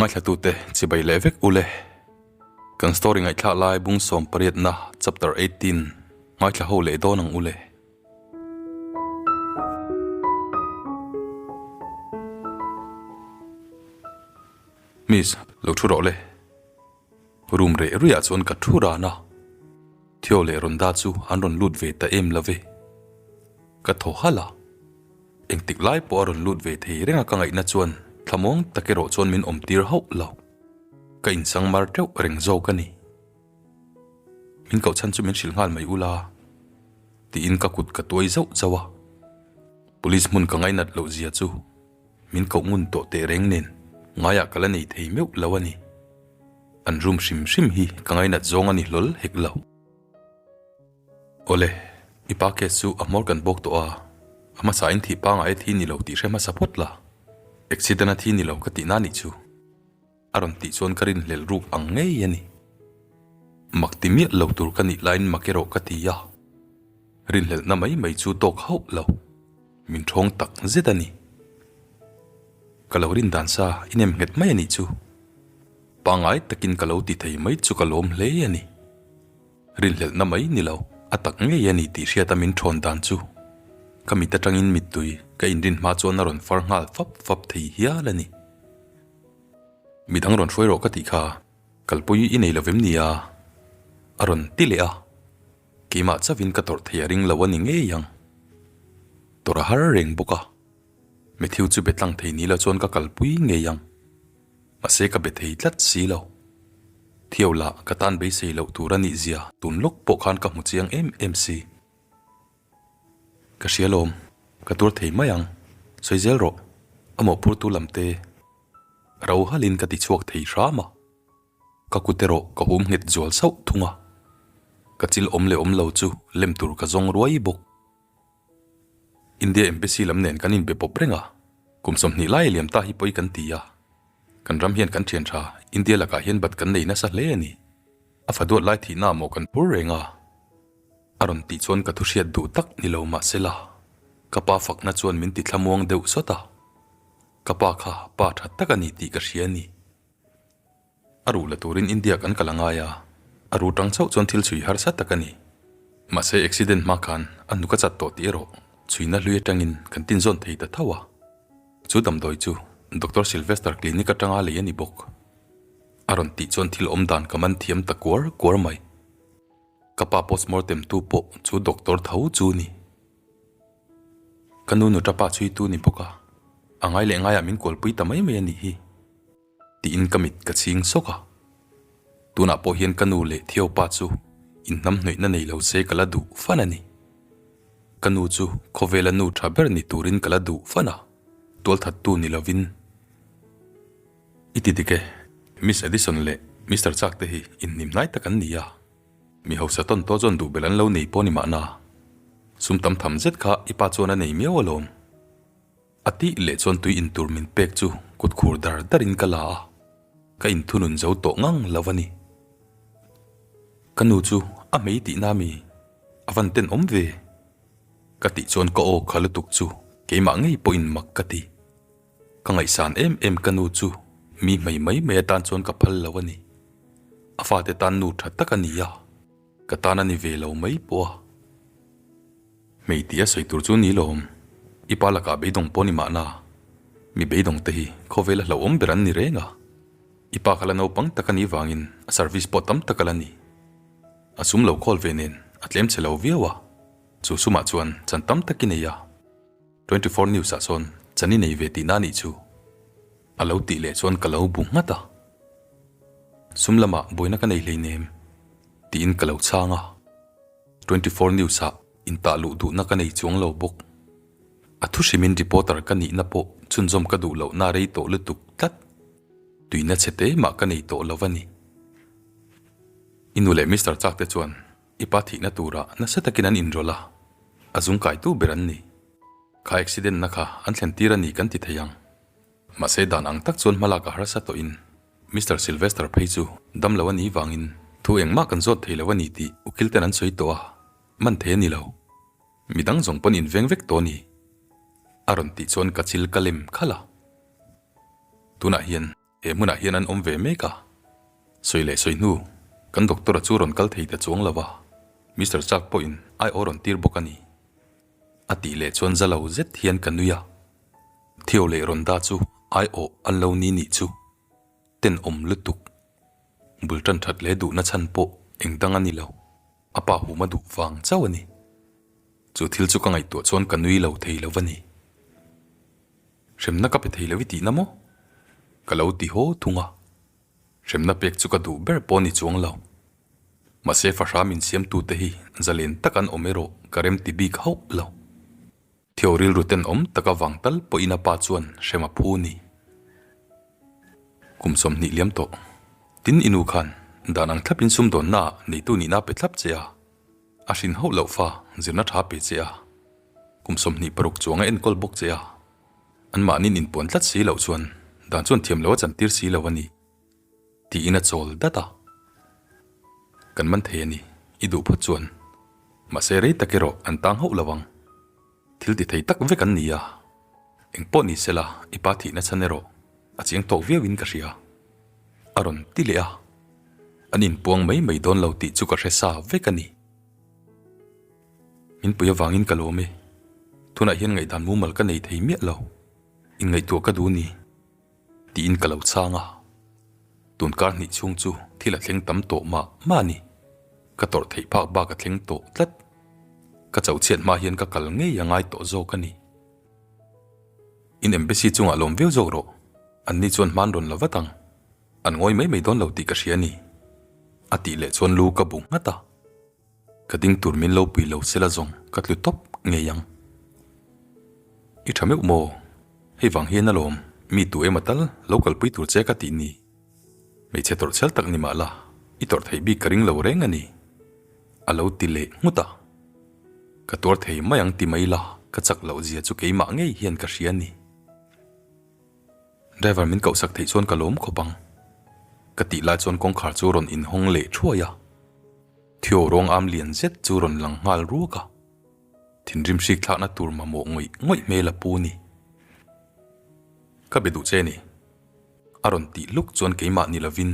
Ngaithlatute chibai leh vek ule. Kan story ngaihthlak lai bung sawmpariatna chapter 18 ngaithla ho leh dawn ang ule. Miss, lo thu rawh le. Room reh ruiah chuan ka thu ran a. Theo leh Rhonda chu an rawn lut ve ta em love. Ka thaw halh a. Engtik lai pawh a rawn lut ve thei reng a ka ngaihna chuan thlamuang tak erawh chuan min awm tir hauh lo. Ka insang mar teuh reng zawk a ni. Min koh chhan chu min hrilh nghal mai ula tiin ka kut ka tuai zauh zauh a. Police hmun ka ngainat loh zia chu min koh ngun tawh teh reng nen ngaiah ka la nei thei meuh lo a ni. An room hrim hrim hi ka ngainat zawng a ni hlawl hek lo. Awle, i pa case chu a hmawr kan bawk tawh a, a hmasa in thih pangai a thi ni lo tih hre hmasa phawt la. Accident a thi ni lo ka tih na nih chu. A rawn tih chuan ka rinhlelh ruk ang ngei a ni. Mak ti miah lo tur ka nih laiin mak erawh ka ti a. Rinhlelhna mai mai chu tawk hauh lo. Min thawng tak zet a ni. Ka lo rin dan sa i nem nghet mai a nih chu. Pangngai takin ka lo ti thei mai chu ka lawm hle a ni. Rinhlelhna mai ni lo, a tak ngei a ni tih hriata min thawn dan chu ka mit atangin mittui ka inrin hma chuan a rawn far nghal fap fap thei hial a ni. Midang rawn hruai rawh ka tih kha kalpui i nei lo vem nia? A rawn ti leh a, keimah chauhin ka tawrh thei a ring lo a ni ngei ang. Tawrh a har reng bawk a, Matthew chu be tlang thei ni lo chuan ka kalpui ngei ang. Mahse ka be thei tlat si lo. Thiau lah ka tan beisei loh tur a nih zia tun lawk pawh khan ka hmu chiang em em si. Ka hria lawm, ka tuar thei mai ang. Sawi zel rawh, a mawhphurtu lam te ro halin ka ti chhuak thei hram a. Ka kut erawh ka hum nghet zual sauh thung a. Ka chil awm leh awm lo chu lem tur ka zawng ruai bawk. India Embassy lam nen kan inbe pawp reng a, kum 20 lai a liam ta hi pawi kan ti a. Kan ram hian kan thian tha India lakah hian bat kan nei nasa hle a ni. A fa duat lai thihna maw kan phur reng a. A rawn tih chuan ka thu hriat duh tak ni lo mahsela, ka pa fakna chuan min ti thlamuang deuh sawt a. Ka pa kha pa tha tak a ni tih ka hria a ni. A ruh la turin India kan kal a ngai a, a ru tang chauh chuan thil chhui harsa tak a ni. Mahse accident hma khan a hnuk a chat tawh tih erawh chhuina hlui atangin kan tinzawn thei ta tho a. Chu damdawi chu Doctor Sylvester clinic atanga lei a ni bawk. A rawn tih chuan thil awm dan ka man thiam ta kuar kuar mai. Ka pa postmortem tu pawh chu doctor tho chu ni. Ka nu nuta pa chhuitu ni bawk a, a ngai leh ngaiah min kualpui ta mai mai a nih hi. Tiin ka mit ka chhing sawk a. Tunah pawh hian ka nu leh Theo pa chu inhnamhnawihna nei lo se ka la duh fan a ni. Ka nu chu khawvela nu tha ber ni turin ka la duh fan a, tualthattu ni lovin. I ti dik e, Miss Edison leh Mister Chak te hi inhnimhnai tak an ni a. Mi hausa tawn tawh chuan duh belh an lo nei pawh ni mahna. Sum tam tham zet kha i pa chuan a nei miau alawm. A tih leh chuan tui in tur min pek chu kut khur dar dar in ka la a, ka inthunun zo tawh ngang lo a ni. Ka nu chu a hmei tihna mi a van ten awm ve? Ka tih chuan ka aw kha lutuk chu keimah ngei pawhin mak ka ti. Ka ngaihsan em em ka nu chu mi hmei mai mai atan chuan ka phal lo a ni. A fate tan nu tha tak a ni a, ka tan a ni ve lo mai pawh a. Hmei tih a sawi tur chu ni lawm. I pa lakah beidawng pawh ni mahna. Mi beidawng te hi khawvela hlauhawm ber an ni reng a. I pa kha la naupang tak a nih vangin a service pawh tam tak a la ni. A sum lo khawl ve nen a tlem chhe lo viau a. Chu sumah chuan chan tam tak i nei a. 24 news ah sawn chan i nei ve tihna a nih chu. A lo tih leh chuan ka lo bu nghat a. Sum lamah buaina ka nei hleinem tiin ka lo chhang a. 24 news ah intah luh duhna ka nei chuang lo bawk. A thu hrimin reporter ka nihna pawh chhunzawm ka duh lohna rei tawh lutuk tlat. Tuina chhe te mah ka nei tawh lo a ni. I nu leh Mister Chak te chuan i pa thihna turah nasa takin an inrawlh a, a zungkaitu ber an ni. Kha accident na kha an thlen tir a ni kan ti thei ang. Mahse dan ang tak chuan hmalak a harsa tawhin Mister Sylvester phei chu dam lo a nih vangin thu engmah kan zawt thei lo a ni tih ukil ten an sawi tawh a, man thei a ni lo. Midang zawng pawn inveng vek tawh a ni. A rawn tih chuan ka chil ka lem khalh a. Tunah hian. He hmunah hian an awm ve mek a. Sawi leh sawi hnu, kan doctor-a chu rawn kal thei ta chuang lo va, Mister Chak pawhin ai aw rawn tir bawk a ni. A tih leh chuan za lo zet hian ka nui a. Theo leh Rhonda chu ai awh an lo ni nih chu tenawm lutuk. Bul tan that leh duhna chhan pawh eng dang a ni lo, a pa huma duh vang chauh a ni. Chu thil chu ka ngaihtuah chuan ka nui lo thei lo va ni. Hremna ka pe thei lo i tihna maw? Ka lo ti haw thung a. Hremna pek chu ka duh ber pawh ni chuang lo. Mahse fahra min siamtute hi zalen tak an awm erawh ka rem ti bik hauh lo. Theo rilru tenawm taka vang tal pawhin a pa chuan hrem a phu ni. Kum 20 liam tawh. Tin i nu khan dan ang thlapin sumdawnnaah neitu nihna pe thlap che a. A hrin hauh loh fa zirna tha pe che a. Kum 26 chuang a enkawl bawk che a. Anmahniin inpuan tlat si loh chuan dan chuan thiam lo a chantir si lo a ni. Tiin a chawl dat a. Kan man thei a ni, i duh phawt chuan. Mahse rei tak erawh an tang hauh lo ang. Thil ti thei tak vek an ni a. Eng pawh ni sela i pa thihna chhan erawh a chiang tawk viau in ka hria. A rawn ti leh a. An inpuang mai mai dawn lo tih chu ka hre sa vek a ni. Min pui avangin ka lawm e. Tunah hian ngaihdan mumal ka nei thei miah lo. Inngaihtuah ka duh ni. Tiin ka lo chhang a. Tun kar hnih chhung chu thil a thleng tam tawh mah mah a ni. Ka tawrh theih phak bak a thleng tawh tlat. Ka chauh chhiat hma hian ka kal ngei a ngai tawh zawk a ni. In embassy chungah lawm viau zawk rawh. Anni chuan hman rawn la vat ang. An ngawi mai mai dawn lo tih ka hria a ni. A tih leh chuan lu ka bu nghat a. Ka ding tur min lo pui lo sela zawng ka tlu tawp ngei ang. I tha meuh maw? Hei vang hian alawm mi tu emaw tal lo kalpui tur che ka tih ni. Hmeichhe tawrh chhel tak ni mah la, i tawrh theih bik ka ring lo reng a ni. A lo ti leh nghut a. Ka tuar thei mai ang ti mai la, ka chak loh zia chu keimah ngei hian ka hria a ni. Driver min kohsak theih chuan ka lawm khawp ang. Ka tih lai chuan kawngkhar chu rawn inhawng leh thuai a. Theo rawng am lian zet chu rawn lang nghal ruak a. Thinrim hrik thlakna tur mamawh ngawih ngawih hmel a pu ni. Ka be duh che ni. A rawn tih luk chuan keimah ni lovin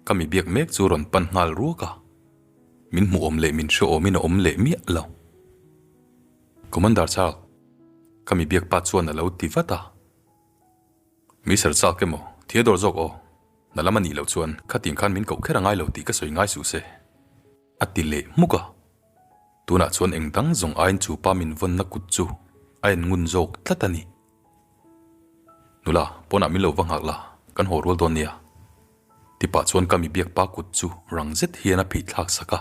ka mi biak mek chu rawn pan nghal ruak a. Min hmuhawm leh min hrehawmin a awm leh miah lo. Commander Chak, ka mi biak pa chuan a lo ti vat a. Mi ser chak emaw, Theodore zawk aw, na lam a nih loh chuan khatin khan min koh kher a ngai lo tih ka sawi ngai suh se, a ti leh hmuk a. Tunah chuan eng dang zawng aiin chu pa min vawnna kut chu a en ngun zawk tlat a ni. Nula, pawnah min lo va nghak la, kan haw rual dawn nia. Ti pah chuan ka mi biak pa kut chu rang zet hian a phih thlak sak a.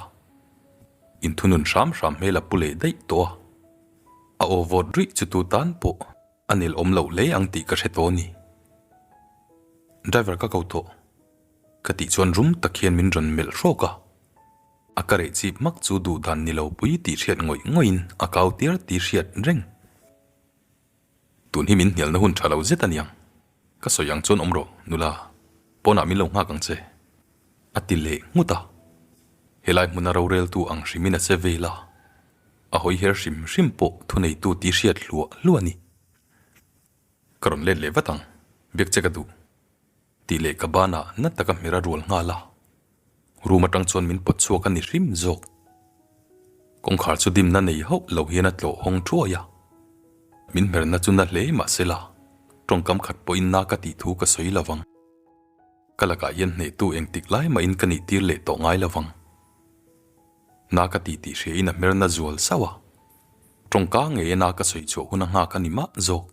Inthunun hram hram hmel a pu leh daih tawh a. A aw vawt ruih chu tu tan pawh A nel awm loh hle ang tih ka hre tawh a ni. Driver ka ko tawh. Ka tih chuan rum tak hian min rawn melh hrawk a. A ka reh chip hmak chu duh dan ni lo pui tih hriat ngawih ngawih in a kau tiar tih hriat reng. Tun hi min hnialna hun tha lo zet a niang. Ka sawi ang chuan awm rawh, nula. Pawnah min lo nghak ang che. A ti leh nghut a. Helai hmuna roreltu ang hrimin a che vel a. A hawi her hrim hrim pawh thuneitu tih hriat hluah hluah a ni. Ka rawn let leh vat ang, biak che ka duh. Tih leh ka banah na taka hmer a rual nghal a. Room atang chuan min pawt chhuak a ni hrim zawk. Kawngkhar chu dimna nei hauh lo hian a tlawh hawng thuai a. Min hmerna chu na hle mah se la, tawngkam khat pawhin na ka tih thu ka sawi lo vang. Ka lakah hian hnehtu engtik lai mahin ka nih tir leh tawh ngai lo vang. Na ka ti tih hria in a hmer na zual sauh a. Tawngka ngei a na ka sawi chhuah hun a nghak a ni mah zawk.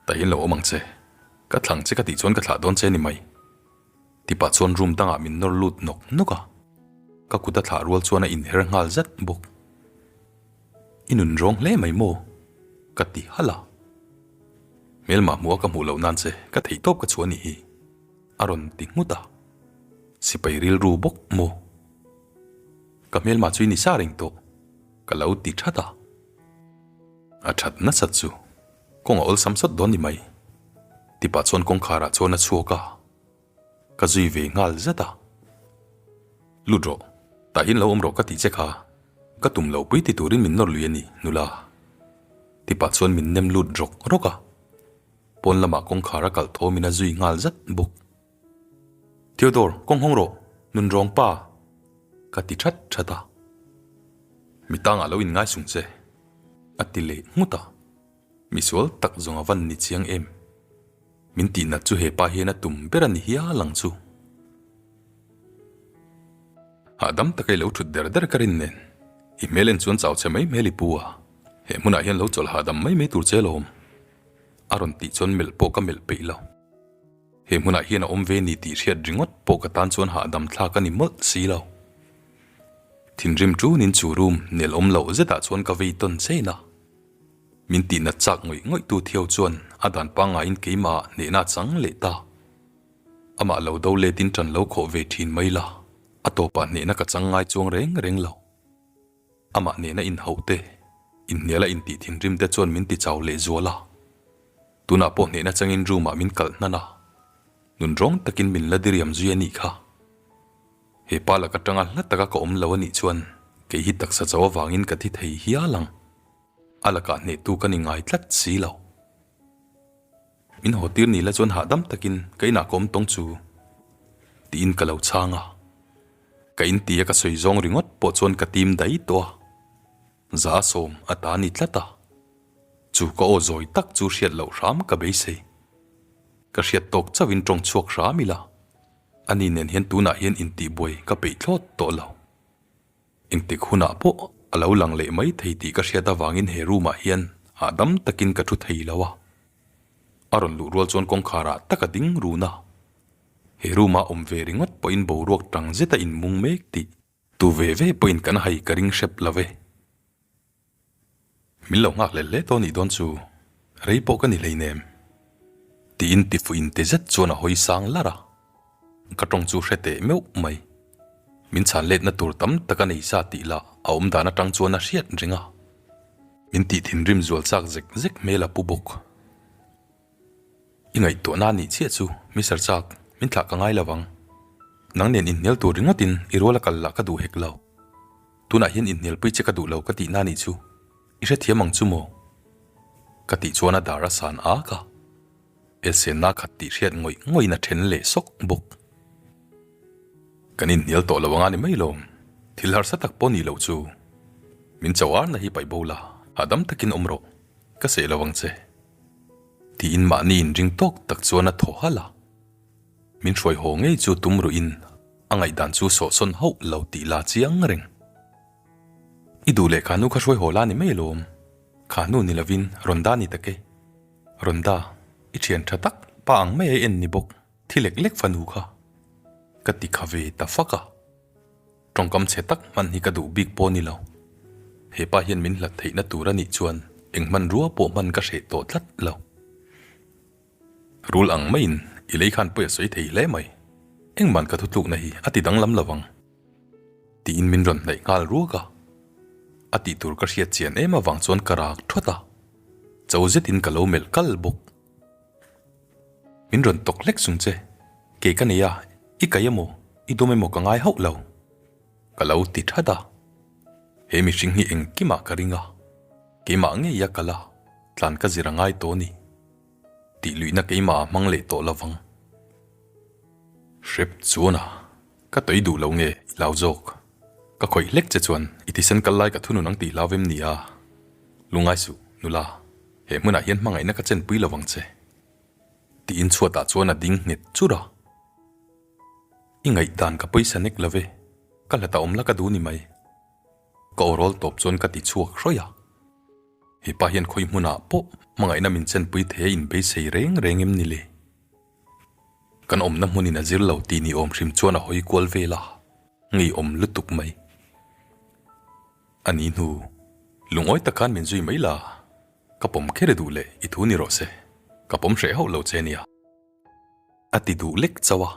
Tahin lo awm ang che. Ka thlang che ka tih chuan ka thlah dawn che ni mai. Tipah chuan room dangah min nawr lut nawk nawk a. Ka kut a thlah rual chuan a inher nghal zat bawk. I nun rawng hle mai maw? Ka ti halh a. Hmelmah hmuh a ka hmuh loh nan che ka theihtawp ka chhuah a nih hi. A rawn ti nghut a. Sipai rilru bawk maw? Ka hmelmah chu i ni sa reng tawh, ka lo ti that a. A that nasat chu kawng a awlsam sawt dawn ni mai. Tipah chuan kawngkharah chuan a chhuak a, ka zui ve nghal zat a. Lut rawh, tah hian lo awm rawh ka tih che kha, ka tum lo pui ti turin min nawr lui a ni, nula. Tipah chuan min nem lut rawk rawk a. Pawn lamah kawngkhar a kalh thawmin a zui nghal zat bawk. Theodore, kawng hawng rawh, nunrawng pa! Ka ti that that a. Mi tangah lo inngai sung che, a ti leh nghut a. Misual tak zawng a van ni chiang em? Min tihnat chu he pa hian a tum ber a ni hial ang chu. Hahdam taka i lo thut der der ka rin nen, i hmel en chuan chau che mai hmel i pu a, he hmunah hian lo chawlh hahdam mai mai tur che lawm. A rawn tih chuan melh pawh ka melh peih lo. He hmunah hian a awm ve ni tih hriat ringawt pawh ka tan chuan hahdam thlak a ni mawlh si lo. Thinrim tunin chu room nel awm loh zetah chuan ka vei tawn chein a. Min tihnat chak ngawih ngawih tu Theo chuan a dan pangaiin keimah hnehna chang leh ta. Amah lo do letin ṭan lo khawh ve ṭhin mai la, a tawpah hnehna ka chang ngai chuang reng reng lo. Amah nena inhauh te, inhnial a intih thinrim te chuan min ti chau leh zual a. Tunah pawh hnehna changin room ah min kalh hnan a, nunrawng takin min la diriam zui a nih kha. He pa lak atanga hla taka ka awm lo a nih chuan kei hi taksa chau avangin ka thi thei hial ang. A lakah hnehtu ka ni ngai tlat si lo. Min haw tir ni la chuan hahdam takin ka inah ka awm tawng chu tiin ka lo chhang a. Ka in tia ka sawi zawng ringawt pawh chuan ka tim daih tawh a. 70% a ta ni tlat a. Chu ka aw zawi tak chu hriat loh hram ka beisei. Ka hriat tawk chauhin tawng chhuak hram ila. Ani nen hian tunah hian intihbuai ka peih thlawt tawh lo. Engtik hunah pawh a lo lang leh mai thei tih ka hriat avangin he room ah hian hahdam takin ka thu thei lo a. A rawn luh rual chuan kawngkhar ah tak a ding run a. He room ah awm ve ringawt pawhin boruak tang zet a inmung mek tih tu ve ve pawhin kan hai ka ring hrep lo ve. Min lo nghak hlel hle tawh nih dawn chu, rei pawh ka ni hleinem. Tiin tifuh inte zet chuan a hawi sang lar a. Ka tawng chu hre teh meuh mai. Min chhan letna tur tam tak a nei sa tih lah a awm dan atang chuan a hriat reng a. Min tih thinrim zual chak zek zek hmel a pu bawk. I ngaihtuahna a nih chiah chu Mister Chak, min thlah ka ngai lo vang. Nang nen inhnial tur ringawtin i rual a kal lah ka duh hek lo. Tunah hian inhnialpui che ka duh lo ka tihna nih chu i hrethiam ang chu maw? Ka tih chuan a dar a san ak a, elsenna khat tih hriat ngawih ngawih in a then leh sawk bawk. Kan inhnial tawh lo anga ni mai lawm, thil harsa tak pawh nih loh chu. Min cho arna hi paih bo la, hahdam takin awm rawh, ka seh lo ang che. Tiin mahni inring tawk tak chuan a thaw halh a. Min hruai haw ngei chu tum ruih in a ngaihdan chu sawhsawn hauh lo tih la chiang reng. I duh leh khanu kha hruai haw la ni mai alawm. Khanu ni lovin Rhonda ni tak e. Rhonda, i thian tha tak pa ang mai a en ni bawk, thi lek lek fanu kha. Ka ti kha ve ta fak a. Tawngkam chhe tak hman hi ka duh bik pawh ni lo. He pa hian min hlat theihna tur a nih chuan eng hmanrua pawh hman ka hreh tawh tlat lo. Rul ang maiin i lei khan pawi a sawi thei hle mai. Engman ka thutlukna hi a ti danglam lo vang. Tiin min rawn hnaih nghal ruak a. A tih tur ka hriat chian em avang chuan ka rak thawt a. Cho zetin ka lo melh kal bawk. Min rawn tawk hlek sung che. Kei ka nei a, i kai emaw, i dawm emaw ka ngai hauh lo. Ka lo ti that a. He mihring hi engkimah ka ring a. Keimah ngei a kal a, tlan ka zir a ngai tawh a ni. Tih luihna keimah a hmang leh tawh lovang. Hrep chuan a, ka tawih duh lo nge i hlau zawk. Ka khawih hlek che chuan i thisen kal lai ka thunun ang tih hlau vem ni a. Lungai suh, nula, he hmunah hian hmangaihna ka chenpui lovang che. Tiin chhuatah chuan a ding nghet chur a. I ngaihdan ka pawisa nek lo ve, ka hlat a awm la ka duh ni mai. Ka awrawl tawp chuan ka ti chhuak hrawih a. He pa hian khawi hmunah pawh hmangaihna min chenpui thei a inbeisei reng reng em ni le? Kan awmna hmunin a zir lo tih ni awm hrim chuan a hawi kual vel a, ngeiawm lutuk mai. A ni hnu, lungawi tak khan min zui mai la, ka pawm kher duh leh i thu ni rawh se, ka pawm hreh hauh lo che nia. A ti duh lek chauh a.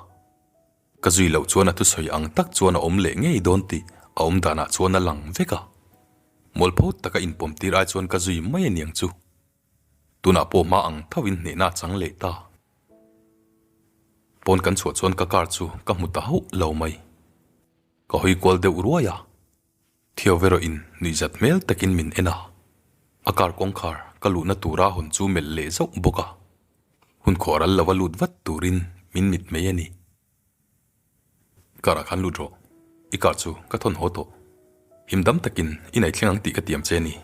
Ka zui loh chuan a thusawi ang tak chuan a awm leh ngei dawn tih a awm danah chuan a lang vek a. Mawlpho taka inpawm tir ai chuan ka zui mai a niang chu. Tunah pawh hma ang tho in hnehna a chang leh ta. Pawn kan chhuah chuan ka car chu ka hmu ta hauh lo mai. Ka hawi kual deuh ruai a. Theo verawh in nuihzat hmel takin min en a. A car kawngkhar ka luhna tura hawn chu melh leh zauh bawk a. Hun khawh ral lova lut vat turin min mit mai a ni. Car ah khan lut rawh. I car chu ka thawn haw tawh. Him dam takin i nei thleng ang tih ka tiam che a ni.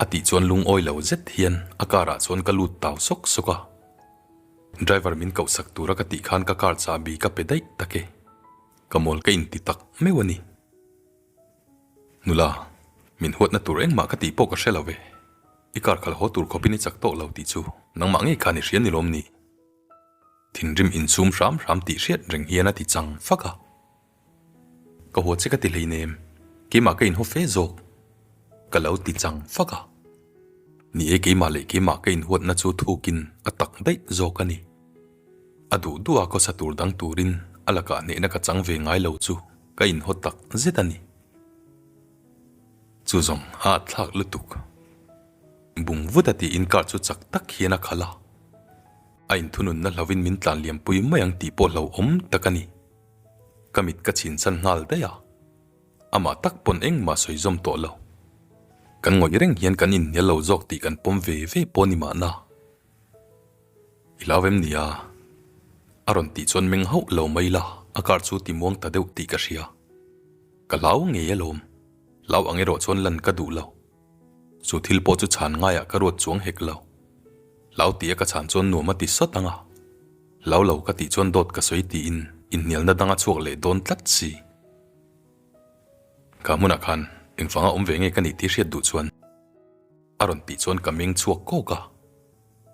A tih chuan lungawi lo zet hian a car ah chuan ka lut tau sawk sawk a. Driver min koh sak tura ka tih khan ka car chahbi ka pe daih tak e. Ka mawl ka inti tak meuh a ni. Nula, min huatna tur engmah ka tih pawh ka hre lo ve. I car khalh haw tur khawpin i chak tawh lo tih chu nangmah ngei khan i hria ni lawm ni? Thinrim insum hram hram tih hriat reng hian a ti chang fak a. Ka hua che ka ti hleinem, keimah ka inhaw fe zawk. Ka lo ti chang fak a. Ni e keimah leh keimah ka inhuatna chu thukin a tak daih zawk a ni. A duh duh a khawsa tur dang turin a lakah hnehna ka chang ve ngai lo chu ka inhaw tak zet a ni. Chu zawng a atthlak lutuk. Bung vut a tiin car chu chak tak hian a khalh a. A inthununna hlovin min tlan liampui mai ang tih pawh hlauhawm tak a ni. Ka mit ka chhinchhan nghal daih a. Amah tak pawn engmah sawi zawm tawh lo. Kan ngawih reng hian kan inhnial lo zawk tih kan pawm ve ve pawh ni mahna. I hlau em nia? A rawn tih chuan meng hauh lo mai la, a car chu ti muang ta deuh tih ka hria. Ka hlau ngei alawm. Hlau ang erawh chuan lan ka duh lo. Chu thil pawh chu chhan ngaiah ka ruat chuang hek lo. Hlau tih a ka chhan chuan nuam a ti sawt ang a. Hlau lo ka tih chuan dawt ka sawi tiin inhnialna dang a chhuak leh dawn tlat si. Kha hmunah khan engvanga awm ve nge ka nih tih hriat duh chuan a rawn tih chuan ka meng chhuak kawk a.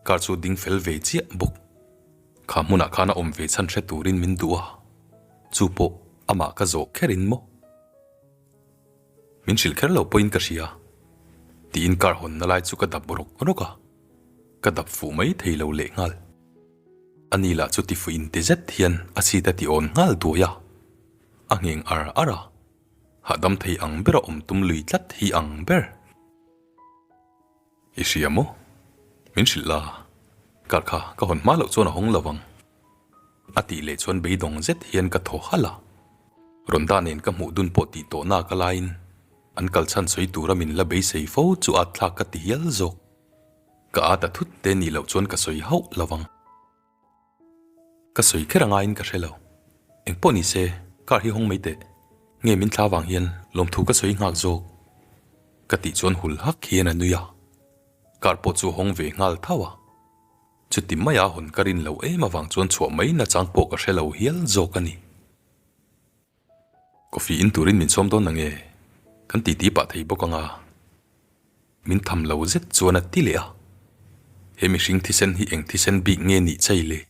Car chu ding fel ve chiah bawk. Kha hmunah khan a awm ve chhan hre turin min duh a, chu pawh amah ka zawh kherin maw? Min hrilh kher lo pawhin ka hria. Tiin car hawnna lai chu ka dap rawk rawk a, ka dap fuh mai thei lo lehnghal. Ani lah chu ti fuh inti zet hian a seat a ti awn nghal duai a, a ngheng ar ar a, hahdam thei ang bera awm tum lui tlat hi ang ber. I hria maw? Min hrilh la, kar kha ka hawn hma loh chuan a hawng lo vang. A tih leh chuan beidawng zet hian ka thaw halh a. Ronda nen ka hmuh dun pawh tih tawh nak a laiin an kal chhan sawi tura min la beisei fo chu at thlak ka ti hial zawk. Ka at a thut te nih loh chuan ka sawi hauh lo vang. Ka sawi kher angaiin ka hre lo. Engpawh ni se, car hi hawng mai teh. Nge min thla vang hian lawmthu ka sawi nghak zawk. Ka tih chuan hul hak hian a nui a. Car pawh chu hawng ve nghal thau a. Chuti maia hawn ka rin loh em avang chuan chhuah mai nachang pawh ka hre lo hial zawk a ni. Coffee in turin min sawm dawn nange? Kan titi pah thei bawk anga. Min tham lo zet chuan a ti leh a. He mihring thisen hi eng thisen bik nge nih chei le?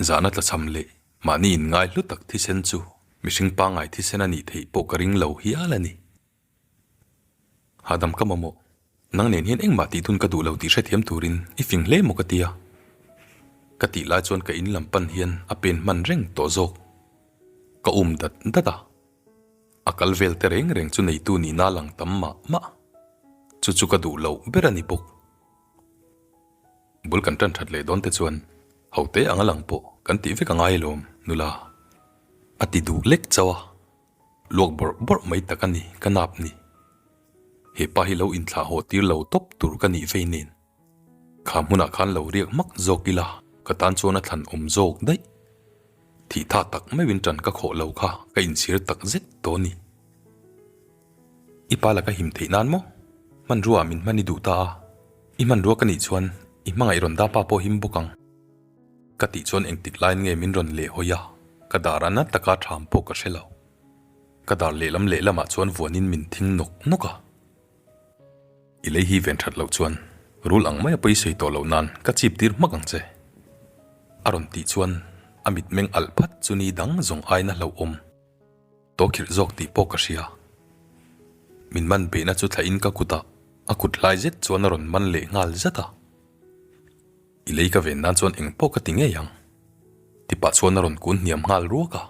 Zahna tlachham leh mahni in ngai hlu tak thisen chu mihring pangngai thisen a nih theih pawh ka ring lo hial a ni. Hahdam ka mamawh, nang nen hian engmah tih dun ka duh lo tih hrethiam turin i fing hle maw ka ti a. Ka tih lai chuan ka in lam pan hian a pen hman reng tawh zawk. Ka um dat dat a. A kal vel te reng reng chu neitu nihna lang tam mah mah. Chu chu ka duh loh ber a ni bawk. Bul kan tan that leh dawn te chuan hote anga lang pawh kan tih vek a ngai alawm nula. A ti duh lek chauh a. Luak bawrh bawrh mai tak a ni ka nap ni. He pa hi lo inthlah haw tir lo tawp tur ka nih vei nen. Kha hmunah khan lo riak hmak zawk ila ka tan chuan a thlan awm zawk daih. Thih tha tak meuhin tan ka khawh lo kha ka inchhir tak zet tawh a ni. I pa laka him theih nan maw? Hmanrua ah min hman i duh ta a, i hmanrua ka nih chuan i hmangaih rawn da pa pawh him bawk ang. Ka tih chuan engtik laiin nge min rawn leh hawi a, ka dar a na taka ṭham pawh ka hre lo. Ka dar lehlam lehlamah chuan vuanin min thing nawk nawk a. I lei hi ven that loh chuan rul ang maia pawi sawi tawh loh nan ka chip tir hmak ang che. A rawn tih chuan a mitmeng alh phat chu ni dang zawng aina hlauhawm tawh khirh zawk tih pawh ka hria. Min man behna chu thlahin ka kutah a kut hlai zet chuan a rawn man leh nghal zat a. I lei ka ven nan chuan eng pawh ka ti ngei ang. Tipah chuan a rawn kun hniam nghal ruak a.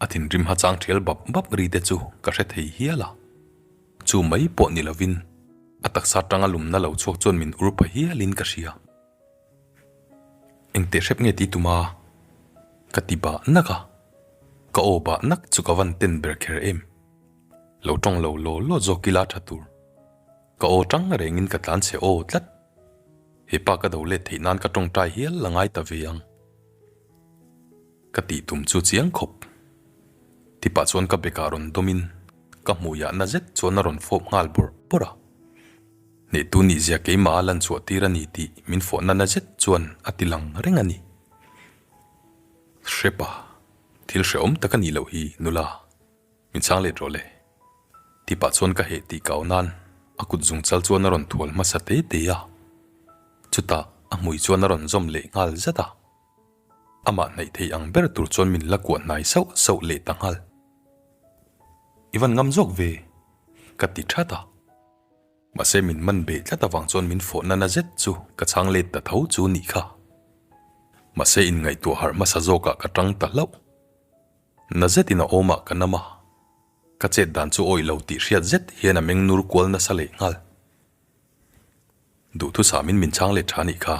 A thinrim ha chang thial bap bap ri te chu ka hre thei hial a. Chu mai pawh ni lovin a taksa tanga lumna lo chhuak chuan min ur pha hialin ka hria. Eng teh hrep nge ti tuma? Ka ti bah nak a. Ka aw bah nak chu ka van ten ber kher em. Lo tawng lo law law zawk ila tha tur. Ka aw tang rengin ka tlan chhe aw tlat. He pa ka do let theih nan ka tawngtai hial la ngai ta ve ang. Ka tih tum chu chiang khawp. Tipah chuan ka bekah rawn dawmin ka hmuiah na zet chuan a rawn fawp nghal bawrh bawrh a. Hnehtu nihzia keimah a lan chhuah tir a ni tih min fawhna na zet chuan a ti lang reng a ni. Hrepa, thil hrehawm tak a nih loh hi nula, min chhang let rawh le. Tipah chuan ka heh tih kau nan a kut zung chal chuan a rawn thual hmasa te te a. Chutah a hmui chuan a rawn zawm leh nghal zat a. Amah hnaih thei ang ber tur chuan min la kuah hnai sauh sauh leh ta nghal. I van ngam zawk ve, ka ti that a. Mahse min man beh tlat avang chuan min fawhna na zet chu ka chhang let ta tho chu nih kha. Mahse inngaihtuah harh hmasa zawkah ka tang ta hlauh. Na zetin a awmah ka nam a, ka chet dan chu awih lo tih hriat zet hian a meng nur kual nasa leh nghal. Duhthusam in min chhang let tha nih kha.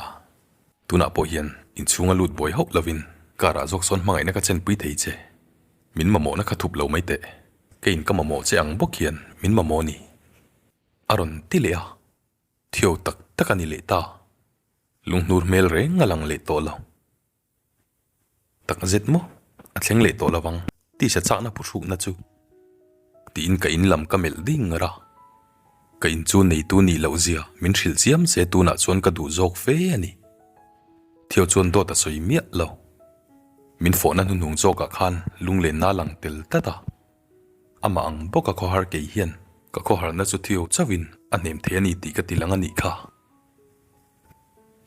Tunah pawh hian inchhunga lut buai hauh lovin car ah zawk sawn hmangaihna ka chenpui thei che. Min mamawhna kha thup lo mai teh. Keiin ka mamawh che ang bawk hian min mamawh ni. A rawn ti leh a, Theo tak tak a ni leh ta. Lunghnur hmel reng a lang leh tawh lo. Tak zet maw? A thleng leh tawh lovang tisa chakna phuhrukna chu. Tiin ka in lam ka melh ding ngar a. Ka in chu neitu nih loh zia min hrilh chiam se tunah chuan ka duh zawk fe a ni. Theo chuan dawt a sawi miah lo. Min fawhna hnuhnung zawkah khan lunglenna a lang tel tlat a. Amah ang bawka khawhar kei hian ka khawharna chu Theo chauhin a hnem thei a ni tih ka ti lang a nih kha.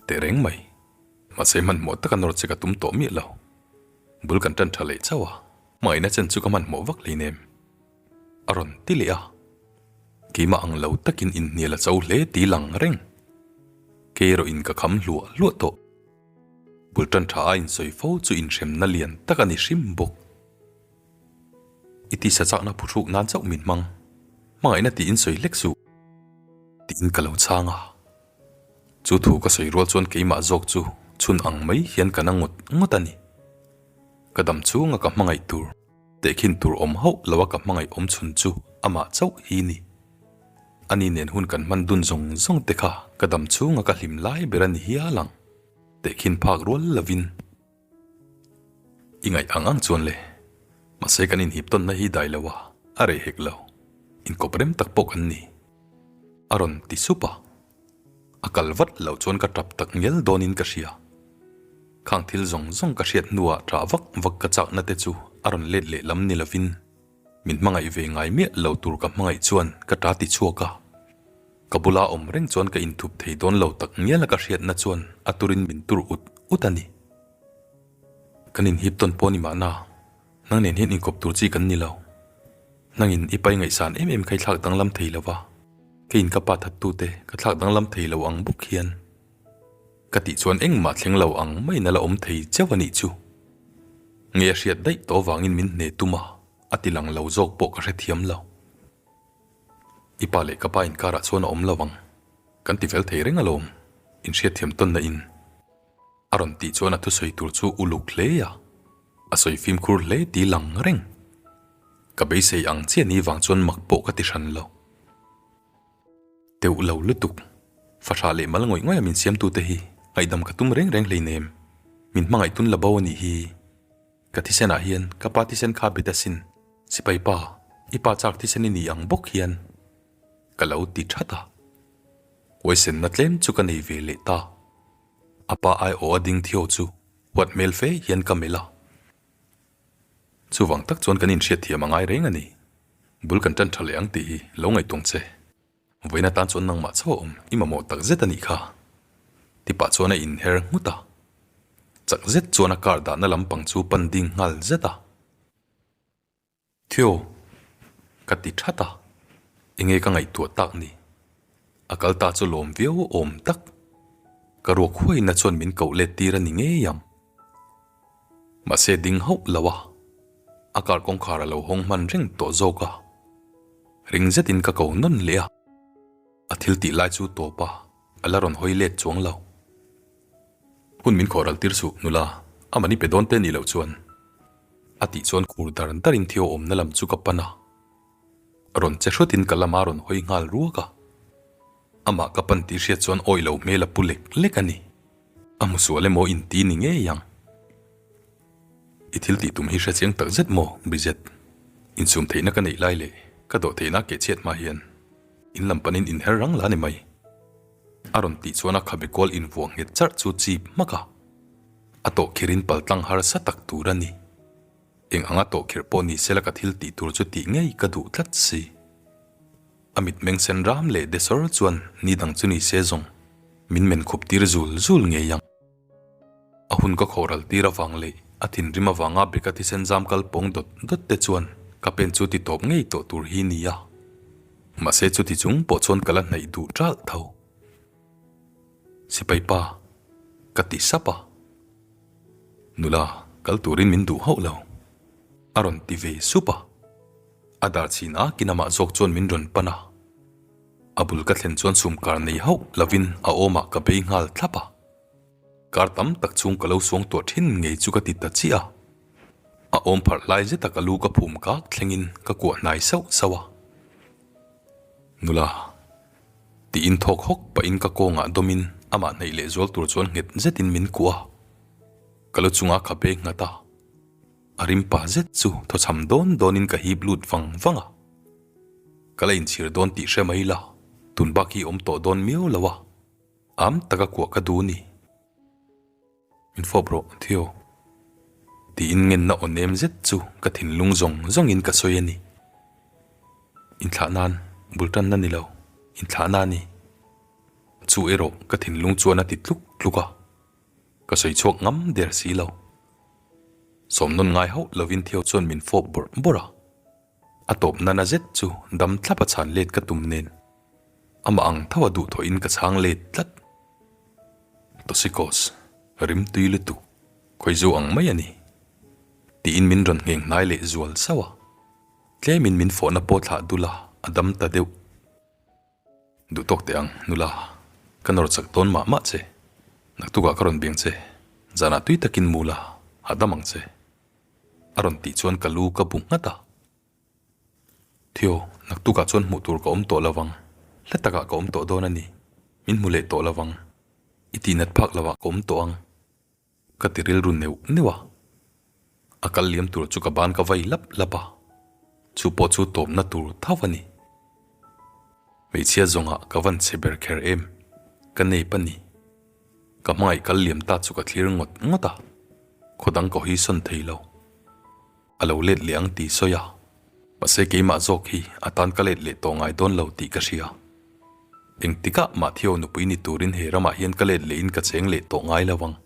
Tehreng mai. Mahse hmanhmawh taka nawr che ka tum tawh miah lo. Bul kan tan tha leh chauh a, hmangaihna chen chu ka hmanhmawh vak hleinem. A rawn ti leh a. Keimah ang lo takin inhnial a cho hle ti lang reng. Kei erawh in ka kham hluah hluah tawh. Bul tan tha a insawi fo chu inhremna lian tak a ni hrim bawk. I tisa chakna phuhruk nan chauh min hmang. Hmangaihna tiin sawi hlek suh. Tiin ka lo chhang a. Chu thu ka sawi rual chuan keimah zawk chu chhun ang mai hian ka na ngawt ngawt a ni. Ka dam chhunga ka hmangaih tur, tehkhin tur awm hauh lo a ka hmangaih awm chhun chu amah chauh hi ni. Ani nen hun kan hman dun zawng zawng te kha ka dam chhunga ka hlim lai ber a ni hial ang, tehkhin phak rual lovin. I ngaih ang ang chuan le, mahse kan inhip tawnna hi dai lo a, a reh hek lo, inkawp rem tak pawh kan ni. A rawn ti sup a, a kal vat loh chuan ka tap tak ngial dawnin ka hria. Khang thil zawng zawng ka hriat hnuah ṭah vak vak ka chakna te chu a rawn let leh lam ni lovin min hmangaih ve ngai miah lo tur ka hmangaih chuan ka ṭa ti chhuak a. Ka bula awm reng chuan ka inthup thei dawn lo tak ngial a ka hriatna chuan a turin min tur ut ut a ni. Kan inhip tawn pawh ni mahna, nang nen hian inkawp tur chi kan ni lo. Nangin i pai ngaihsan em em kha i thlak danglam thei lo va, keiin ka pa thattute ka thlak danglam thei lo ang bawk hian. Ka tih chuan engmah thleng lo ang maiin a la awm thei chauh a nih chu. Nge a hriat daih tawh avangin min hne tum a, a ti lang lo zawk pawh ka hrethiam lo. I pa leh ka pa inkarah chuan a awm lo ang. Kan ti fel thei reng alawm, inhriatthiam tawnna in. A rawn tih chuan a thusawi tur chu uluk hle a, a sawi fimkhur hle ti lang reng. Ka beisei ang chiah ni vang chuan mak pawh ka ti hran lo. Teuh lo lutuk. Fahrah leh mal ngawih ngawih a min siamtute hi ngaihdam ka tum reng reng hleinem. Min hmangaih tun la bo a nih hi. Ka thisen ah hian ka pa thisen kha bet asin, sipai pa, i pa chak thisen i ni ang bawk hian ka lo ti that a. Huaisenna tlem chu ka nei ve leh ta. A pa aiawh a ding thio chu huat hmel fe hian ka melh a. Chuvang tak chuan kan inhriat thiam a ngai reng a ni. Bul kan tan tha leh ang tih hi lo ngaihtuang che. Vawiin atan chuan nangmah chauh a awm i mamawh tak zet a nih kha. Tipah chuan a inher nghut a. Chak zet chuan a car dahna lampang chu pan ding nghal zet a. Theo! Ka ti that a. Enge ka ngaihtuah tak ni? A kal ta chu lawm viau awm tak. Ka ruak huaina chuan min koh let tir a ni ngei ang. Mahse ding hauh lo a, a car kawngkhar a lo hawng hman reng tawh zawk a. Ring zetin ka ko nawn leh a, a thil tih lai chu tawp a, a la rawn hawi let chuang lo. Hun min khawh ral tir suh nula, a mani pe dawn te nih loh chuan. A tih chuan khur dar darin thio awmna lam chu ka pan a, rawn che hrutin ka lama rawn hawi nghal ruak a. Amah ka pan tih hriat chuan awih lo hmel a pu lek lek a ni. A hmu sual emaw inti ni ngei ang. I thil tih tum hi hre chiang tak zet maw, Bridget? Insum theihna ka neih lai leh ka dawh theihna keh chhiat hma hian in lam panin inher rang la ni mai. A rawn tih chuan a khabe kual invuah nghet charh chu chip hmak a. A tawh khirin paltlang harsa tak tur a ni. Eng anga tawh khirh pawh ni sela ka thil tih tur chu tih ngei ka duh tlat si. A mitmeng sen ram leh de sawr chuan ni dang chu ni se zawng min men khup tir zul zul ngei ang. A hun ka khawhral tir avang leh a thinrim avanga beka thisen zam kal pawng dawt dawt te chuan ka pen chu ti tawp ngei tawh tur hi ni a. Mahse chuti chung pawh chuan ka la hnaih duh ṭalh tho. Sipai pa, ka ti sap a. Nula, kal turin min duh hauh lo. A rawn ti ve sup a. A dar chhin akin amah zawk chuan min rawn pan a. A bul ka thlen chuan sumkar nei hauh lovin a awmah ka bei nghal thlap a. Kar tam tak chhung ka lo suang tuah thin ngei chu ka ti ta chiah a. A awm pharh hlai zeta ka lu ka phum kak thlengin ka kuah hnai sauh sauh a. Nula. Tiin thawk hawk pahin ka kawngah dawmin amah hnaih leh zual tur chuan nghet zetin min kuah a. Ka lu chunga ka beng nghat a. A rim pa zet chu thawchham dawn dawnin ka hip lut vang vang a. Ka la inchhir dawn tih hre mai la, tun bak hi awm tawh dawn miau lo a. Am taka kuah ka duh ni. Min fawp rawh Theo. Tiin ngenna aw nem zet chu ka thinlung zawng zawngin ka sawi a ni. Inthlah nan bul tanna ni lo, inthlah na a ni. Chu erawh ka thinlung chuan a ti tluk tluk a, ka sawi chhuak ngam der si lo. Sawmnawn ngai hauh lovin Theo chuan min fawp bawrh bawrh a. A tawp nana zet chu dam thlap a chhan let ka tum nen amah ang tho a duhthawhin ka chhang let tlat. Tosikos, rim tui lutuk, khawizu ang mai a ni. Tiin min rawn ngheng hnai leh zual sauh a. Tlemin min fawhna pawh thlah dul a, a dam ta deuh. Duh tawk teh ang, nula. Ka nawr chak dawn mah mah che. Naktukah ka rawn biang che. Zanah tui takin mu la, hahdam ang che. A rawn tih chuan ka lu ka bu nghat a. Theo, naktukah chuan hmuh tur ka awm tawh lo vang. Hla takah ka awm tawh dawn a ni. Min hmu leh tawh lo vang. I tihnat phak lovah ka awm tawh ang. Ka ti rilru neuh neuh a. A kal liam tur chu ka ban ka vai lap lap a. Chu pawh chu tawpna tur tho a ni. Hmeichhia zawngah ka van chhe ber kher em? Ka nep a ni. Ka hmangaih kal liam ta chu ka thlir ngawt ngawt a, khaw dang ka hawi sawn thei lo. A lo let leh ang tih sawi a, mahse keimah zawk hi a tan ka let leh tawh ngai dawn lo tih ka hria. Engtikah mah Theo nupui ni turin he ramah hian ka let lehin ka cheng leh tawh ngai lo ang.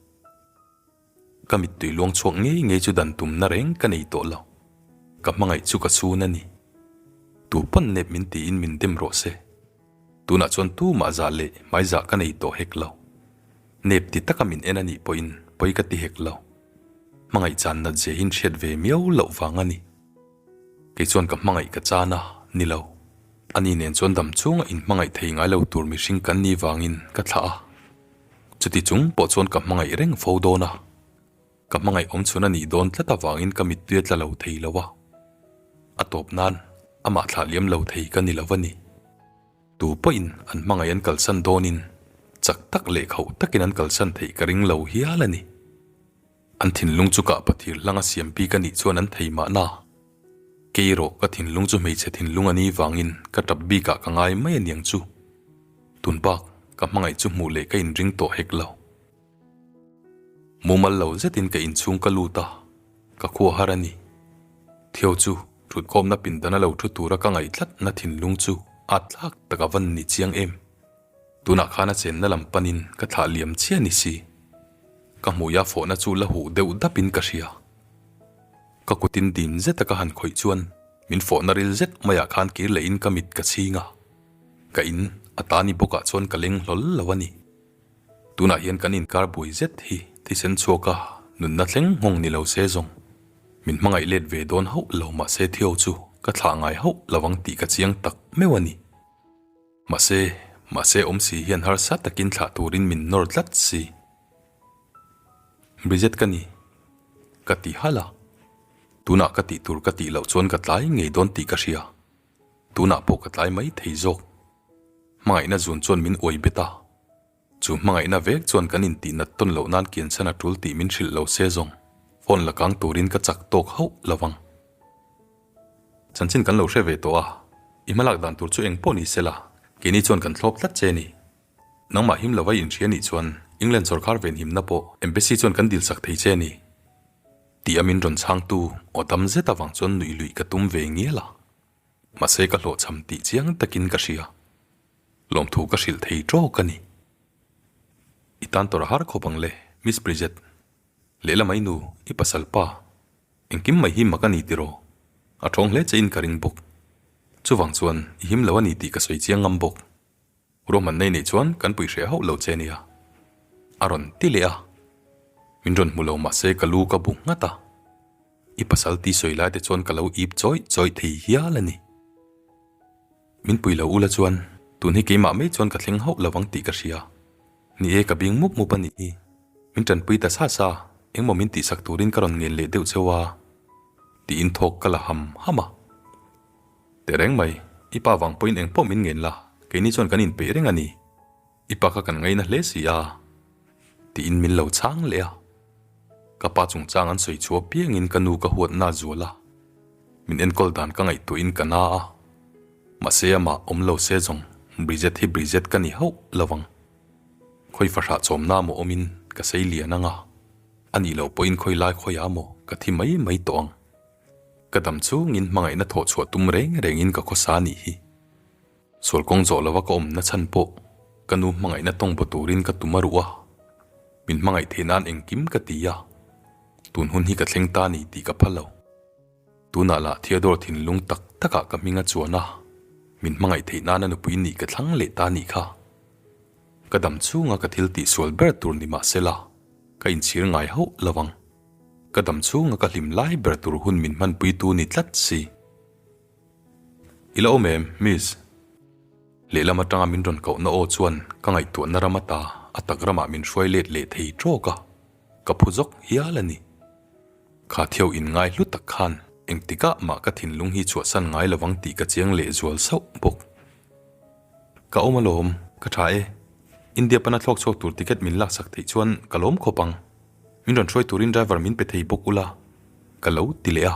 Ka mittui luang chhuak ngei ngei chu dan tumna reng ka nei tawh lo. Ka hmangaih chu ka chhun a ni. Tu pawn nep min tiin min dem rawh se. Tunah chuan tu mah zah leh hmai zah ka nei tawh hek lo. Nep ti taka min en a nih pawhin pawi ka ti hek lo. Hmangaih chan nat zia hin hriat ve miau loh vang a ni. Kei chuan ka hmangaih ka chan a, ni lo. Ani nen chuan dam chunga inhmangaih thei ngai lo tur mihring kan nih vangin ka thlah a. Chuti chung pawh chuan ka hmangaih reng fo dawn a. Ka hmangaih awm chhun a nih dawn tlat avangin ka mittui a tla lo thei lo a. A tawp nan amah thlah liam lo thei ka ni lo a ni. Tu pawhin an hmangaih an kalsan dawnin chak tak leh khauh takin an kalsan theih ka ring lo hial a ni. An thinlung chu kah pathir hlanga siam bik a nih chuan an thei mahna. Kei erawh ka thinlung chu hmeichhe thinlung a ni vangin ka tap bikah ka ngai mai a niang chu. Tun bak ka hmangaih chu hmuh leh ka inring tawh hek lo. Mumal lo zetin ka inchhung ka lut a, ka khua har a ni. Theo chu thutkhawmna pindana lo thu tura ka ngaih tlatna thinlung chu a tlak tak a van ni chiang em. Tunah khan a chenna lam panin ka thlah liam chiah ni si. Ka hmuia fawhna chu la huh deuh dapin ka hria. Ka kutin dim zeta ka han khawih chuan min fawhna ril zet maiah khan kir lehin ka mit ka chhing a. Ka in a ta ni bawkah chuan ka leng hlawl lo a ni. Tunah hian kan inkar buai zet hi thisen chhuaka nunna thleng nghawng ni lo se zawng. Min hmangaih let ve dawn hauh lo mahse Theo chu ka thlah ngai hauh lo ang tih ka chiang tak meuh a ni. Mahse, mahse awm si hian harsa takin thlah turin min nawr tlat si. Bridget ka ni. Ka ti halh a. Tunah ka tih tur ka tih loh chuan ka tlai ngei dawn tih ka hria. Tunah pawh ka tlai mai thei zawk. Hmangaihna zun chuan min uai bet a. Chu hmangaihna vek chuan kan intihnat tawn loh nan kiansan a tul tih min hrilh lo se zawng phone la kang turin ka chak tawk hauh lo vang. Chanchin kan lo hre ve tawh a, i hmalak dan tur chu eng pawh ni sela, keini chuan kan thlawp tlat che ni. Nangmah him lova i inhria nih chuan England sawrkar venhimna pawh Embassy chuan kan dilsak thei che ni. Tih a min rawn chhangtu aw dam zet avang chuan nuih luih ka tum ve ngial a. Mahse ka hlawhchham tih chiang takin ka hria. Lawmthu ka hrilh thei tawk a ni. I tan tawrh a har khawp ang le, Miss Bridget. Lehlam ai nu, i pasal pa. Engkim mai hi mak a ni tiraw? A thawng hle che in ka ring bawk. Chuvang chuan i him lo a ni tih ka sawi chiang ngam bawk. Ruahman nei neih chuan kan pui hreh hauh lo che nia. A rawn ti leh a. Min rawn hmu lo mahse ka lu ka bu nghat a. I pasal ti sawi lai te chuan ka lo ip chawih chawih thei hial a ni. Min pui lo ula chuan tun hi keimah mai chuan ka thleng hauh lo ang tih ka hria. Ni e ka bing mup mup a nih hi. Min tanpui ta sa sa, engmaw min tihsak turin ka rawn ngen leh deuh cheu a. Tiin thawk ka la ham ham a. Tehreng mai, i pa vang pawhin eng pawh min ngen la, keini chuan kan inpeih reng a ni. I pa kha kan ngaina hle si a, tiin min lo chhang leh a. Ka pa chungchang an sawi chhuah piangin ka nu ka huatna a zual a, min enkawl dan ka ngaihtuahin ka na a. Mahse amah awm lo se zawng Bridget hi Bridget ka ni hauh lo vang. Khawi fahrah chawmna maw awmin ka sei lian ang a, a nih loh pawhin khawi lai khawiah maw ka thi mai mai tawh ang. Ka dam chungin hmangaihna thawh chhuah tum reng rengin ka khawsa a nih hi. Sual kawng zawh lova ka awmna chhan pawh ka nu hmangaihna tawng baw turin ka tum a ruh a, min hmangaih theih nan engkim ka ti a, tun hun hi ka thleng ta ni tih ka phal lo. Tunah lah Theodore thinlung tak takah ka hming a chuan a, min hmangaih theih nana nupui nih ka thlang leh ta nih kha. Ka dam chhunga ka thil tih sual ber tur ni mah sela, ka inchhir ngai hauh lo ang. Ka dam chhunga ka hlim lai ber tur hun min hmanpuitu ni tlat si. I la awm em, Miss? Lehlam atanga min rawn kohna aw chuan ka ngaihtuahna ram ata a tak ramah min hruai let leh thei tawk a, ka phu zawk hial a ni. Kha thiau inngai hlu tak khan engtikah mah ka thinlung hi chhuahsan ngai lovang tih ka chiang leh zual sauh bawk. Ka awm alawm, ka tha e. India pana thlawk chhuak tur ticket min laksak theih chuan ka lawm khawp ang. Min rawn hruai turin driver min pe thei bawk ula, ka lo ti leh a.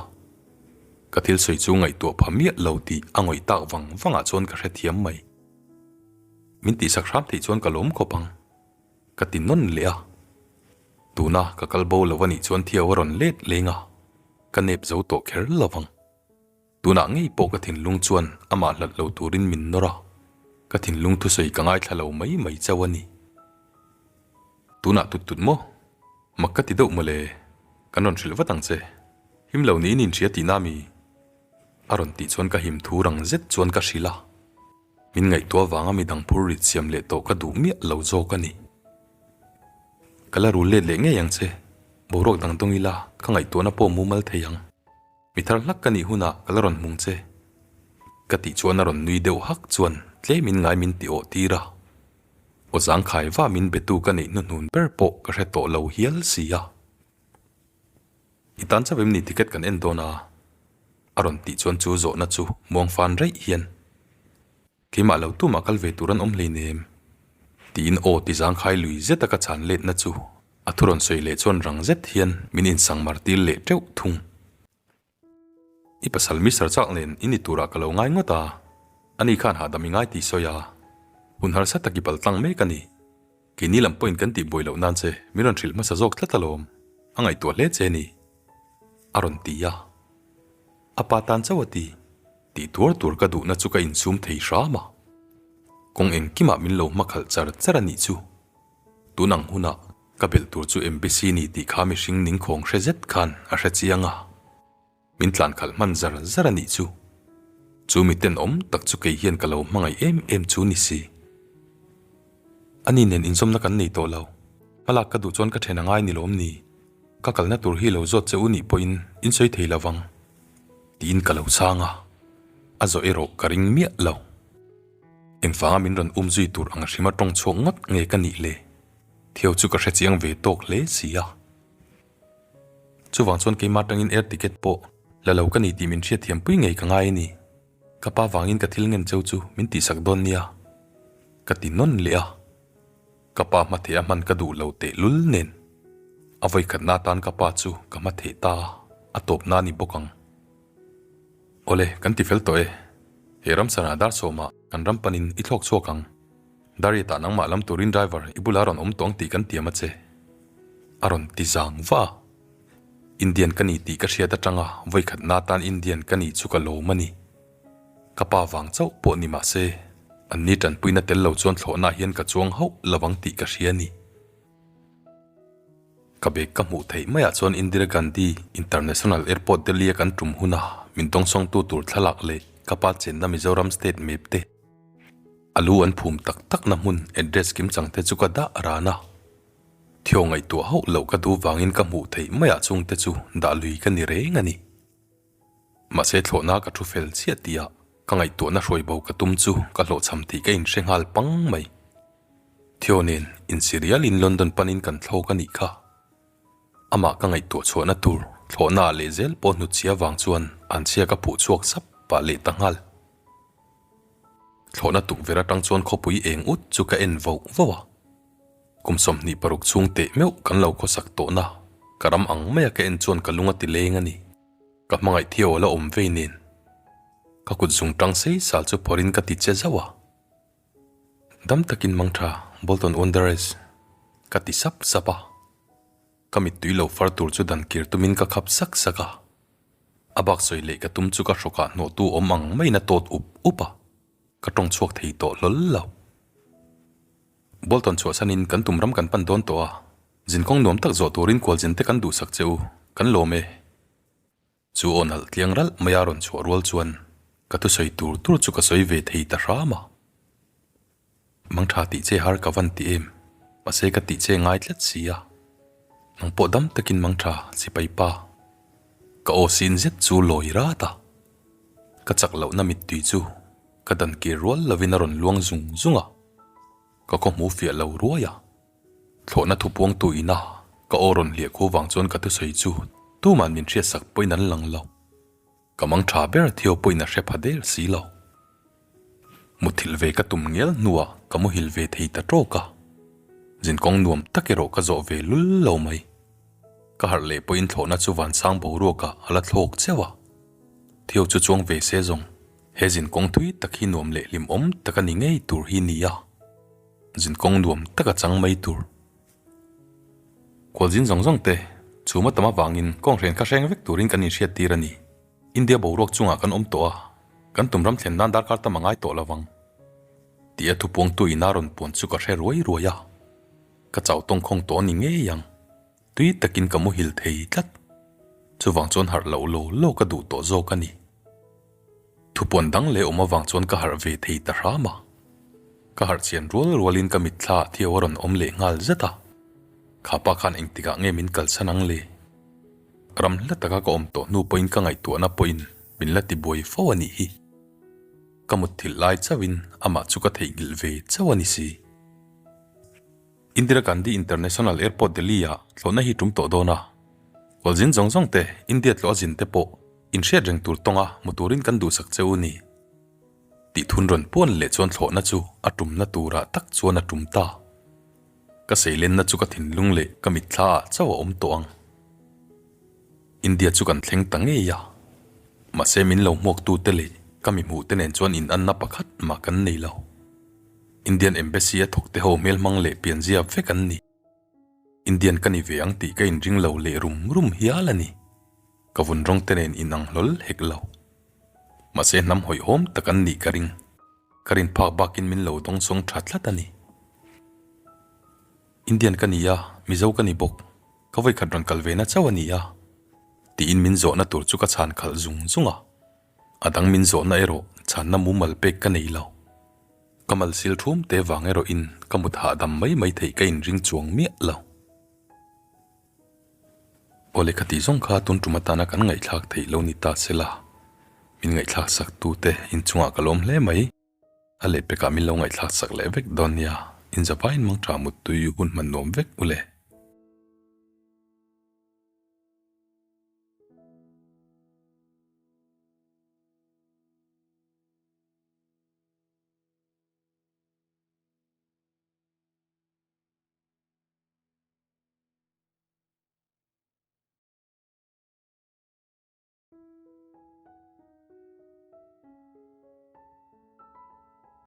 Ka thil sawi chu ngaihtuah pha miah lo tih a ngawih tak vang vangah chuan ka hrethiam mai. Min tihsak hram theih chuan ka lawm khawp ang. Ka ti nawn leh a. Tuna ka kal bo lo a nih chuan Theo a rawn let leng a, ka nep zo tawh kher lo vang. Tunah ngei pawh ka thinlung chuan amah hlat lo turin min nawr a, ka thinlung thusawi ka ngaithla lo mai mai chauh a ni. Tunah tut tut maw? Mak ka ti deuh mawle, kan rawn hrilh vat ang che. Him lo niin inhria tihna mi? A rawn tih chuan ka him thu rang zet chuan ka hrilh a. Min ngaihtuah vanga midang phur rit siam leh tawh ka duh miah lo zawk a ni. Ka la rul let leh ngei ang che, boruak dang dawng ila ka ngaihtuahna pawh mumal thei ang. Mi thar hlak ka nih hunah ka la rawn hmung che. Ka tih chuan a rawn nui deuh hak chuan tlemin ngai min ti awh tir a. Aw zangkhai va min betu ka neih hnuhnun ber pawh ka hre tawh lo hial si a. I tan chauh em ni ticket kan en dawn a? A rawn tih chuan chu zawhna chu muang fan raih hian keimah lo tumah kal ve tur an awm hleinem tiin aw ti zangkhai lui zeta ka chhan letna chu a thu rawn sawi leh chuan rang zet hian min insangmar tir leh teuh thung. I pasal Mister Chak nen i ni turah ka lo ngai ngawt a, ani khan hahdam i ngai tih sawi a, hun harsa tak i pal tlang mek a ni. Keini lam pawhin kan tihbuai loh nan che min rawn hrilh hmasa zawk tlat alawm, a ngaihtuah hle che ni, a rawn ti a. A pa tan chauh a ti, tih tuar tur ka duhna chu ka insum thei hram a. Kawng engkimah min lo hmakhalh char char a nih chu. Tun ang hunah ka belh tur chu Embassy ni tih kha mihring ningkhawng hre zet khan a hre chiang a. Min tlan khalh hman zar zar a nih chu. Chu mi tenawm tak chu kei hian ka lo hmangaih em em chu ni si. Ani nen inzawmna kan nei tawh lo. Hmalak ka duh chuan ka then a ngai ni lawm ni. Ka kalna tur hi lo zawt che u nih pawhin in sawi thei lo vang. Tiin ka lo chhang a. A zawh erawh ka ring miah lo. Engvanga min rawn um zui tur ang hrima tawng chhuak ngawt nge ka nih le? Theo chu ka hrechiang ve tawk hle si a. Chuvang chuan keimah atangin air ticket pawh la lo ka ni tih min hriatthiam pui ngei ka ngai a ni. Ka pa vangin ka thil ngen cheu chu min tihsak dawn nia. Ka ti nawn leh a. Ka pa hmatheh a hman ka duh lo tehlul nen. A vawikhatna atan ka pa chu ka hmatheh ta a, a tawpna a ni bawk ang. Awle, kan ti fel tawh e. He ramchhanah dar sawmah kan ram panin i thlawk chhuak ang. Dariatah nangmah lam turin driver i bulah rawn awm tawh ang tih kan tiam a che. A rawn ti zang va a. Indian ka ni tih ka hriat atanga vawikhatna atan Indian ka nih chu ka lawm a ni. Ka pa vang chauh pawh ni mah se, anni tanpuina tel lo chuan thlawhnaah hian ka chuang hauh lovang tih ka hria a ni. Ka bag ka hmuh theih maiah chuan Indira Gandhi International Airport Delhi a kan tum huna min dawngsawngtu tur thlalak leh ka pa chenna Mizoram State map te, a lu an phum tak takna hmun address kimchang te chu ka dah ran a. Thio ngaihtuah hauh loh ka duh vangin ka hmuh theih maiah chungte chu dah lui ka ni reng a ni. Mahse thlawhna ka thu fel chiah tihah ka ngaihtuahna hruai bo ka tum chu ka hlawhchham tih ka inhre nghal pang mai. Theo nen insirialin London panin kan thlawk a nih kha. Amah ka ngaihtuah chhuahna tur thlawhnaah lehzel pawh hnutchhia vang chuan anchhia ka phuh chhuak sap pah leh ta nghal. Thlawhna tukverh atang chuan khawpui eng ut chu ka en voh voh a. Kum 26 chhung teh meuh kan lo khawsak tawhna ka ram ang maia ka en chuan ka lung a ti leng a ni. Ka hmangaih Theo la awm vei nen ka kut zung tang sei sal chu phawrhin ka ti che zauh a. Dam takin mang tha Bolton Wanderers ka ti sap sap a. Ka mittui lo far tur chu dan kir tumin ka khap sak sak a. A bak sawi leh ka tum chu ka hrawkah hnawhtu awm ang maiin a tawt up up a. Ka tawng chhuak thei tawh hlawl lo. Bolton chhuahsanin kan tum ram kan pan dawn tawh a. Zinkawng nuam tak zawh turin kualzin te kan duhsak che u, kan lawm e. Chu aw nalh tliang ralh mai a rawn chhuah rual chuan ka thusawi tur tur chu ka sawi ve thei ta hram a. Mangtha tih che har ka van ti em, mahse ka tih che ngai tlat si a. Nang pawh dam takin mangtha sipai pa. Ka aw sin zet chu lawi rat a. Ka chak lohna mittui chu ka dan kir rual lovin a rawn luang zung zung a. Ka khawhmu fiah lo ruai a. Thlawhna thupuangtu ina ka aw rawn hliah khu vang chuan ka thusawi chu tuman min hriatsak pawhin an lang lo. Ka mang tha ber Theo pawhin a hre pha der si lo. Muthilh ve ka tum ngial hnuah ka muhil ve thei ta tawk a. Zinkawng nuam tak erawh ka zawh ve lul lo mai. Ka harh leh pawhin thlawhna chu vansang boruakah a la thlawk cheuh a. Theo chu chuang ve se zawng he zinkawng thui tak hi nuam leh hlimawm tak a ni ngei tur hi nia. Zinkawng nuam tak a chang mai tur. Khualzin zawng zawng te chhum a tam avangin kawnghren kha hreng vek turin kan inhriat tir a ni. India boruak chungah kan awm tawh a, kan tum ram thlen nan darkar tam a ngai tawh lovang. Tih a thupuangtu in a rawn puan chu ka hre ruai ruai a. Ka chau tawngkhawng tawh a ni ngei ang. Tui takin ka muhil thei tlat. Chuvang chuan harh loh law law ka duh tawh zawk a ni. Thupuan dang leh awm avang chuan ka harh ve thei ta hram a. Ka harh chian rual rualin ka mitthla ah Theo a rawn awm leh nghal zet a. Kha pa khan engtikah nge min kalsan ang le? Ram hla taka ka awm tawh hnu pawhin ka ngaihtuahna pawhin min la tibuai fo a nih hi. Ka mutthilh lai chauhin amah chu ka theihnghilh ve chauh a ni si. Indira Gandhi International Airport Delhi ah thlawhna hi tum tawh dawn a, kawlzin zawng zawng te India tlawh a zin te pawh inhriat reng tur tawnga hmu turin kan duhsak che u ni tih thun rawn puan leh chuan thlawhna chu a tumna turah tak chuan a tum ta. Ka seilenna chu ka thinlung leh ka mitthla ah chauh a awm tawh ang. India chu kan thleng ta ngei a, mahse min lo hmuaktu te leh ka mi hmuh te nen chuan inanna pakhat mah kan nei lo. Indian Embassy a thawk te ho hmel hmang leh pianzia vek an ni. Indian ka ni ve ang tih ka inring lo leh rum rum hial a ni. Ka vun rawng te nen inang hlawl hek lo. Mahse hnam hawihhawm tak an nih ka ring. Ka rin phak bakin min lo dawngsawng tha tlat a ni. Indian ka ni a, Mizo ka ni bawk. Ka vawikhat rawn kal ve na chauh a ni a. Tiin min zawhna tur chu ka chhan khalh zung zung a. A dang min zawhna erawh chhanna mumal pek ka nei lo. Ka mal sil thum te vang erawhin ka mut hahdam mai mai theih ka inring chuang miah lo. Aw lehkha tih zawng kha tun tum atana kan ngaihthlak theih lo ni ta se la, min ngaihthlak sak tute inchungah ka lawm hle mai. A lehpekah min lo ngaihthlak sak leh vek dawn nia, inzavaiin mangtha muttui hun hman nuam vek u le.